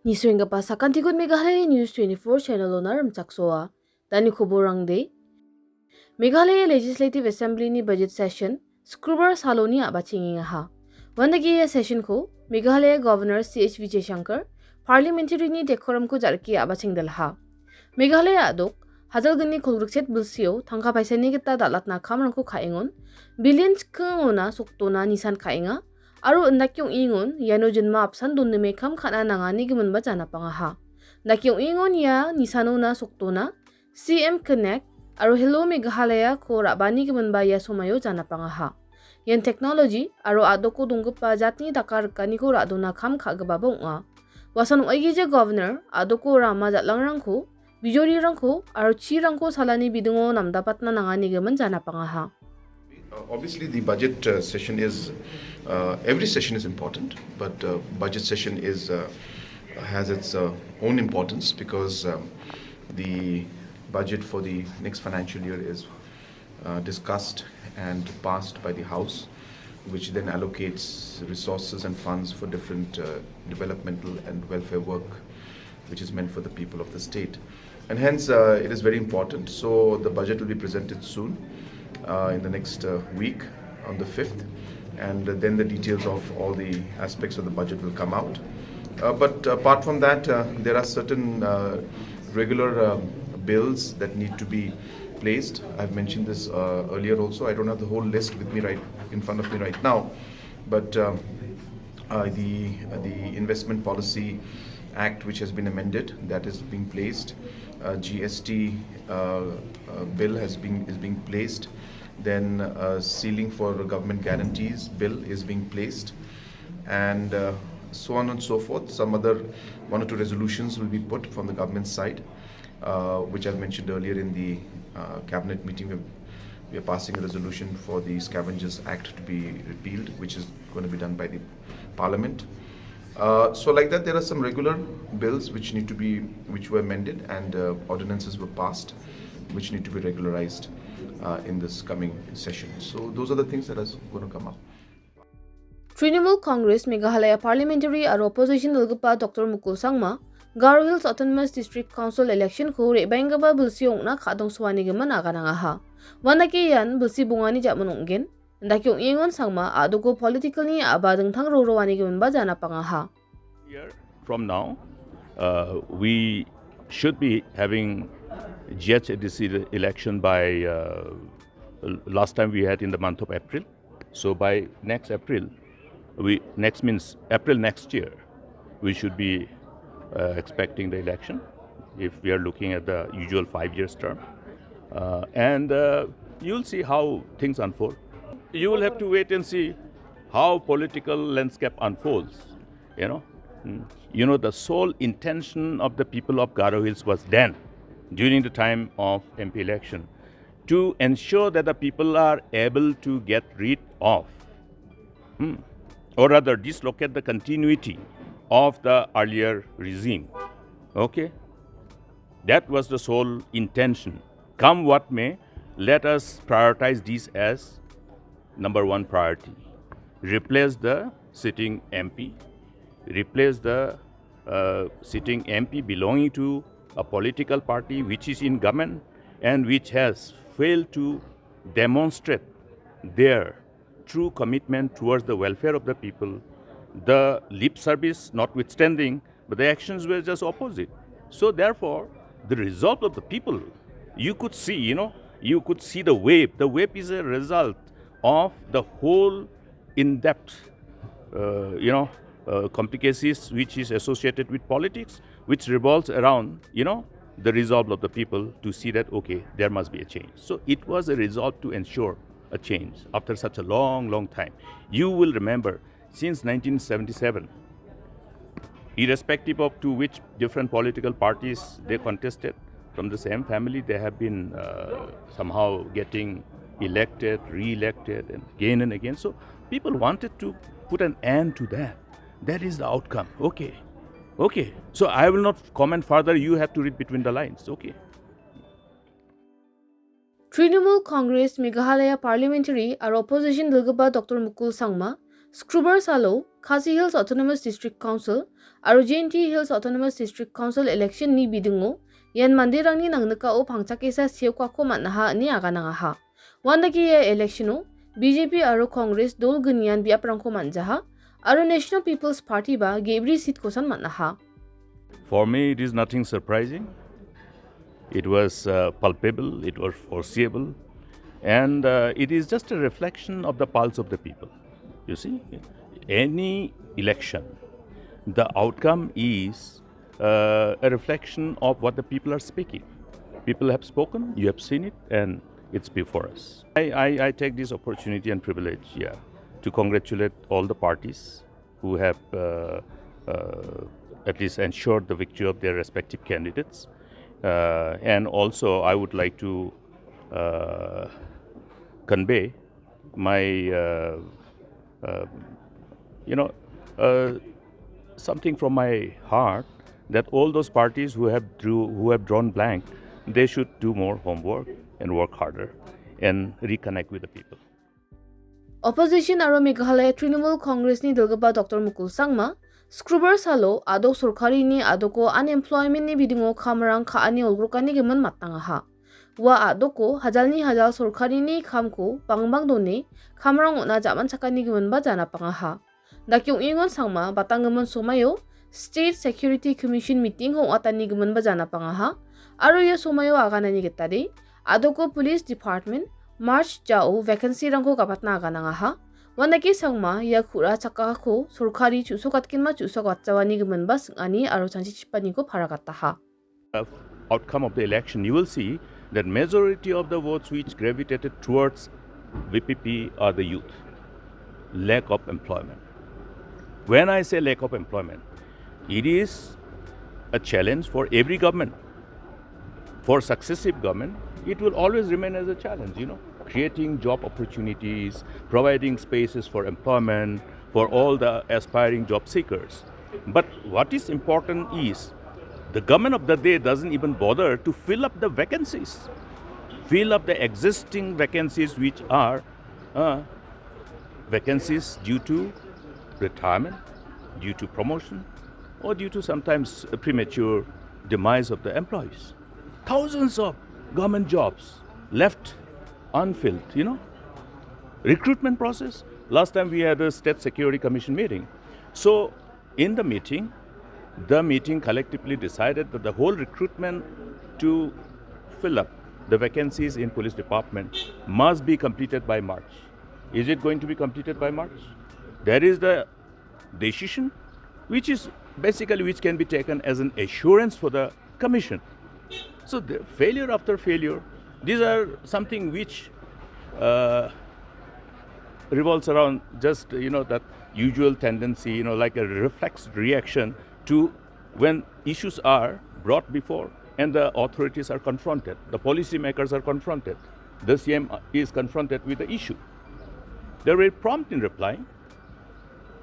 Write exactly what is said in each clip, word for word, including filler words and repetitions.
Nisuenggipa sakantikon Meghalaya News twenty-four channel-ona rimchaksoa. Dani koborangde. Meghalaya Legislative Assembly-ni budget session Skrubar saloni a·bachengengaha. Uandake ia session-ko Meghalaya Governor C H Vijayashankar, Parliamentary-ni decorum-ko jarike a·bachengdalaha. Meghalaya a·dok, hajalgni kolgrikchet bilsio tangka paisani gita dal·atna kamrangko ka·engon, billion chikkingona sokdona nisan ka·enga, aro indake ong·engon iano jinma apsan dondime kam ka·na nangani giminba janapangaha. Indake ong·engon ia nisanona sokdona, C M Connect aro Hello Meghalaya-ko ra·bani giminba ia somoio janapangaha. Ian technology aro a·doko donggipa jatni daka rikaniko ra·dona kam ka·gipaba ong·a. Uasan ong·aigija Governor a·doko rama jal·angrangko, bijorirangko aro chirangko salani bidingo namdapatna nangani gimin janapangaha. Uh, Obviously, the budget uh, session is, uh, every session is important, but uh, budget session is, uh, has its uh, own importance because um, the budget for the next financial year is uh, discussed and passed by the House, which then allocates resources and funds for different uh, developmental and welfare work, which is meant for the people of the state. And hence, uh, it is very important. So the budget will be presented soon, uh, in the next uh, week, on the fifth, and then the details of all the aspects of the budget will come out. Uh, but apart from that, uh, there are certain uh, regular um, bills that need to be placed. I've mentioned this uh, earlier also. I don't have the whole list with me right in front of me right now, but um, uh, the uh, the Investment Policy Act, which has been amended, that is being placed. Uh, G S T uh, uh, bill has been is being placed. Then uh, ceiling for government guarantees bill is being placed, and uh, so on and so forth. Some other one or two resolutions will be put from the government side, uh, which I've mentioned earlier in the uh, cabinet meeting. We're, we're passing a resolution for the Scavengers Act to be repealed, which is going to be done by the Parliament. Uh, so like that, there are some regular bills which need to be, which were amended, and uh, ordinances were passed, which need to be regularized uh, in this coming session. So those are the things that are going to come up. Trinamool Congress Meghalaya Parliamentary aro Opposition dilgipa Doctor Mukul Sangma, Garo Hills Autonomous District Council election-ko re·baenggipa bilsi ong·na ka·dongsoanigimin aganangaha. Uandake ian bilsi bongani ja·mon ong·gen, indake ong·engon Sangma a·doko political-ni a·ba dingtang roroanigiminba janapangaha. Year from now, uh, we should be having G H A D C election by uh, last time we had in the month of April. So by next April, we next means April next year, we should be uh, expecting the election if we are looking at the usual five years term. Uh, and uh, you'll see how things unfold. You will have to wait and see how political landscape unfolds. You know, Mm. You know, the sole intention of the people of Garo Hills was then, during the time of M P election, to ensure that the people are able to get rid of, hmm, or rather dislocate the continuity of the earlier regime. Okay? That was the sole intention. Come what may, let us prioritize this as number one priority. Replace the sitting M P, replace the uh, sitting M P belonging to a political party which is in government and which has failed to demonstrate their true commitment towards the welfare of the people, the lip service notwithstanding, but the actions were just opposite. So therefore, the result of the people, you could see, you know, you could see the wave. The wave is a result of the whole in-depth, uh, you know, uh, complicacies which is associated with politics, which revolves around, you know, the resolve of the people to see that, okay, there must be a change. So it was a resolve to ensure a change after such a long, long time. You will remember, since nineteen seventy-seven, irrespective of to which different political parties they contested, from the same family, they have been uh, somehow getting elected, re-elected, and again and again. So people wanted to put an end to that. That is the outcome. Okay. Okay. So I will not comment further. You have to read between the lines. Okay. Trinamool Congress Meghalaya Parliamentary aro Opposition dilgipa Doctor Mukul Sangma, Skrubar salo Khasi Hills Autonomous District Council aro J and T Hills Autonomous District Council election-ni bidingo ian manderangni nangnikao pangchakesa seokako man·aha ine aganangaha. Uandake ia election-o B J P aro Congress dol gnian biaprangko man·jaha aro National People's Party-ba ge·bri seat-kosan man·aha. For me, it is nothing surprising. It was, uh, palpable, it was foreseeable, and, uh, it is just a reflection of the pulse of the people. You see, any election, the outcome is, uh, a reflection of what the people are speaking. People have spoken, you have seen it, and it's before us. I, I, I take this opportunity and privilege, yeah, to congratulate all the parties who have, uh, uh, at least ensured the victory of their respective candidates. Uh, and also, I would like to, uh, convey my, uh, uh, you know, uh, something from my heart, that all those parties who have drew, who have drawn blank, they should do more homework and work harder and reconnect with the people. Opposition aro Meghalaya Trinamool Congress-ni dilgipa Doctor Mukul Sangma, Skrubar salo a·dok sorkarini a·doko unemployment-ni bidingo kamrang ka·ani olgrokani gimin matangaha. Ua a·doko hajalni hajal sorkarini kamko bangbang done kamrang on·a ja·manchakanigiminba janapangaha. Dake ong·engon Sangma batanggimin somaio State Security Commission meeting-ko ong·atanigiminba janapangaha. Aro ia somaio aganani gitade, a·doko Police Department March jao vacancy-rangko gapatna aganangaha. Uandake Sangma ia ku·ra chakako sorkari chu·sokatgenma chu·sokatjaonigiminba sing·ani aro chanchichipaniko paragataha. Outcome of the election, you will see that majority of the votes which gravitated towards V P P are the youth. Lack of employment. When I say lack of employment, it is a challenge for every government. For successive government, it will always remain as a challenge, you know, creating job opportunities, providing spaces for employment for all the aspiring job seekers. But what is important is the government of the day doesn't even bother to fill up the vacancies, fill up the existing vacancies which are, uh, vacancies due to retirement, due to promotion, or due to sometimes a premature demise of the employees. Thousands of government jobs left unfilled, you know. Recruitment process. Last time we had a State Security Commission meeting. So, in the meeting, the meeting collectively decided that the whole recruitment to fill up the vacancies in police department must be completed by March. Is it going to be completed by March? There is the decision, which is basically, which can be taken as an assurance for the commission. So the failure after failure, these are something which, uh, revolves around just, you know, that usual tendency, you know, like a reflex reaction to when issues are brought before and the authorities are confronted, the policymakers are confronted, the C M is confronted with the issue. They're very prompt in replying,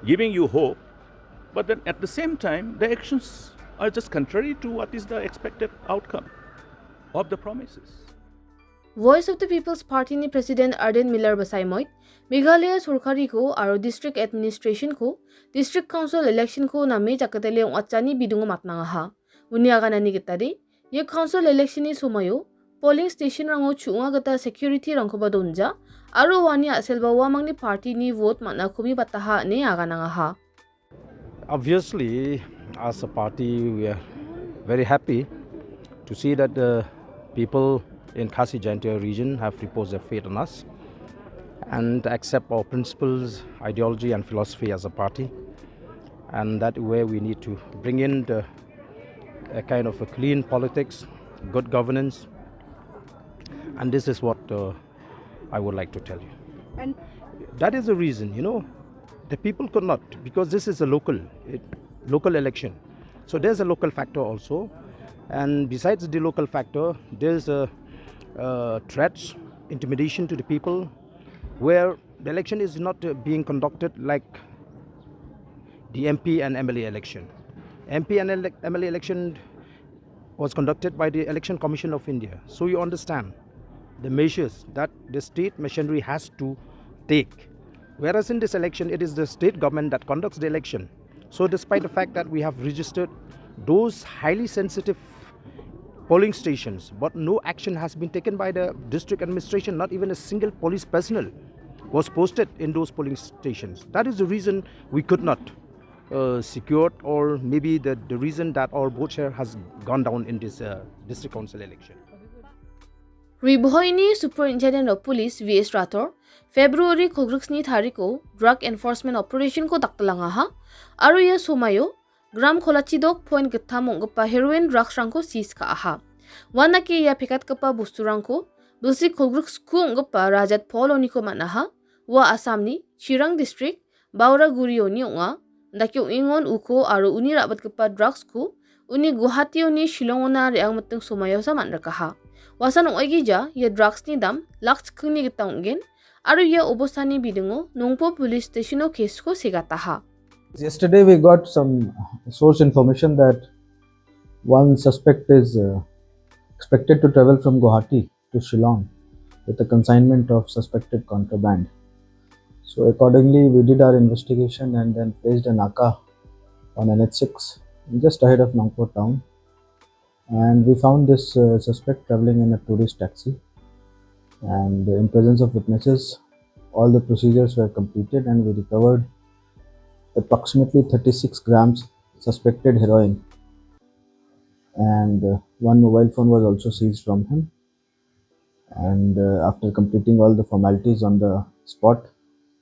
giving you hope, but then at the same time, the actions are just contrary to what is the expected outcome of the promises. Voice of the People's Party-ni President Ardent Miller-ba saimoit, Meghalaya sorkariko aro District Administration-ko District Council election-ko name jakatele ong·atjani bidingo matnangaha. Uni aganani gitade, ia council election-ni somoio polling station-rango chu·onga gita security-rangkoba donja, aro uani a·selba uamangni party-ni vote man·akomi bataha ine aganangaha. Obviously, as a party, we are very happy to see that the people in Khasi Jaintia region have reposed their faith on us and accept our principles, ideology, and philosophy as a party. And that way, we need to bring in the, a kind of a clean politics, good governance, and this is what, uh, I would like to tell you. And that is the reason, you know, the people could not, because this is a local, it, local election. So there's a local factor also. And besides the local factor, there's a, uh, threats, intimidation to the people, where the election is not, uh, being conducted like the M P and M L A election. M P and ele-, M L A election was conducted by the Election Commission of India. So you understand the measures that the state machinery has to take Whereas in this election, it is the state government that conducts the election. So despite the fact that we have registered those highly sensitive polling stations, but no action has been taken by the district administration, not even a single police personnel was posted in those polling stations. That is the reason we could not uh, secure, or maybe the, the reason that our vote share has gone down in this uh, district council election. Ri Bhoi-ni Superintendent of Police V S Rathore, February kolgriksni tariko drug enforcement operation-ko daktilangaha, aro ia somaio gram kolachidok point gittam ong·gipa heroin drugs-rangko seize ka·aha. Uandake ia pekatgipa bosturangko bilsi kolgriksku ong·gipa Rajat Paul-oniko man·aha. Ua Assamni Chirang District, Bauragurioni ong·a. Dake ong·engon uko aro uni ra·batgipa drugs-ko uni Guwahationi Shillongona re·angmiting somaiosa man·rikaha. Uasan ong·aigija ia drugs-ni dam lak chikkingni gita ong·gen, aro ia obostani bidingo Nongpo Police Station-o case-ko segataha. Yesterday we got some source information that one suspect is uh, expected to travel from Guwahati to Shillong with a consignment of suspected contraband. So accordingly, we did our investigation and then placed a naka on N H six just ahead of Nongpo town. And we found this uh, suspect traveling in a tourist taxi. And in presence of witnesses, all the procedures were completed and we recovered approximately thirty-six grams suspected heroin. And uh, one mobile phone was also seized from him. And uh, after completing all the formalities on the spot,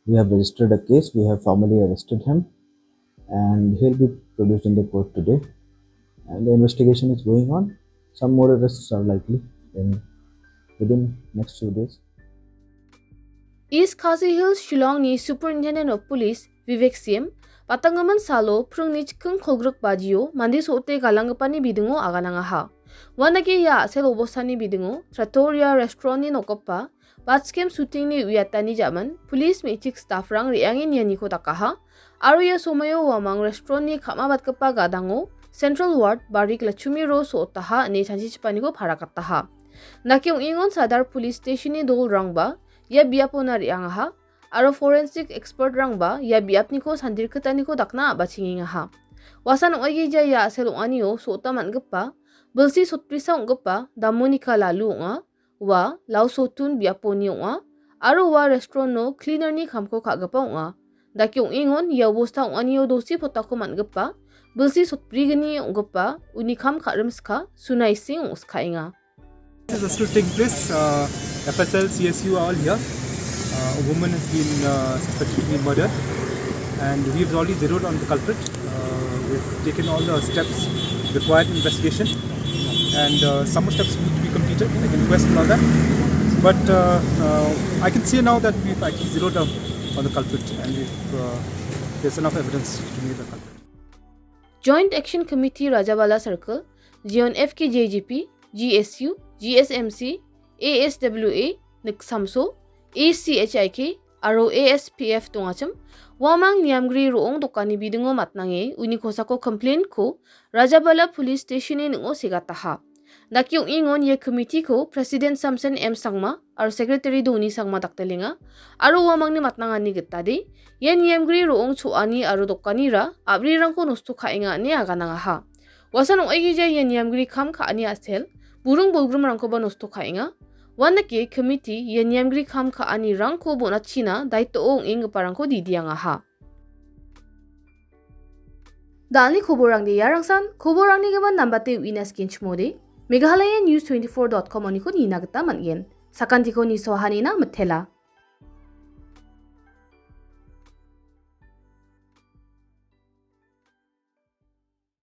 we have registered a case. We have formally arrested him, and he'll be produced in the court today. And the investigation is going on. Some more arrests are likely in within next few days. East Khasi Hills Shillongni Superintendent of Police Vivek Siem, batanggimin salo pringni chikking kolgrik bajio mande so·ote galanggipani bidingo aganangaha. Uandake ia a·sel obostani bidingo Trattoria restaurant-ni nokgipa batchkem shooting-ni uiatani jaman police me·chik staff-rang re·ange nianiko dakaha, aro ia somoio uamang restaurant-ni ka·mabatgipa gadango Central Ward Barik Lachumi Road so·otaha ine chanchichipaniko parakataha. Dake ong·engon Sadar Police Station-ni dolrangba ia biapona re·angaha, aro forensic expert-rangba ia biapniko sandirkitaniko dakna a·bachengengaha. Uasan ong·aigija ia a·sel ong·anio so·ota man·gipa, bilsi sotbrisa ong·gipa Damonika Lalu ong·a. Ua Laosotun biaponi ong·a, aro ua restaurant-o cleaner-ni kamko ka·gipa ong·a. Dake ong·engon ia obosta ong·anio dosi potako man·gipa, bilsi sotbrigni ong·gipa uni kam ka·rim ska Suna Ising ong·skaenga. This is still taking place. Uh, F S L, C S U are all here. Uh, a woman has been uh, suspected to be murdered, and we've already zeroed on the culprit. Uh, we've taken all the steps required in investigation, and uh, some more steps need to be completed, like inquest and all that. But uh, uh, I can say now that we've actually zeroed down on the culprit, and we've, uh, there's enough evidence to meet the culprit. Joint Action Committee Rajabala Circle, Zion F K J G P, G S U, G S M C, A S W A, Niksamso, A C H I K, aro A S P F dongachim, uamang niamgri ro·ong dokanni bidingo matnange uni kosako complaint-ko Rajabala Police Station-ni ning·o segataha. Dake ong·engon ia committee-ko President Samson M Sangma aro Secretary Doni Sangma daktelenga, aro uamangni matnangani gitade, ia niamgri ro·ong cho·ani aro dokanira a·brirangko nosto ka·enga ine aganangaha. Uasan ong·aigija ia niamgri kam ka·ani a·sel, buring bolgrimrangkoba nosto ka·enga. Uandake committee ia niamgri kam ka·anirangko bonachina daitoo ong·enggiparangko didiangaha. Dalni koborangde iarangsan, koborangni gimin nambate uina skenchimode, Meghalaya News twenty-four dot com oniko nina gita man·gen. Sakantiko nisoahanina mitela.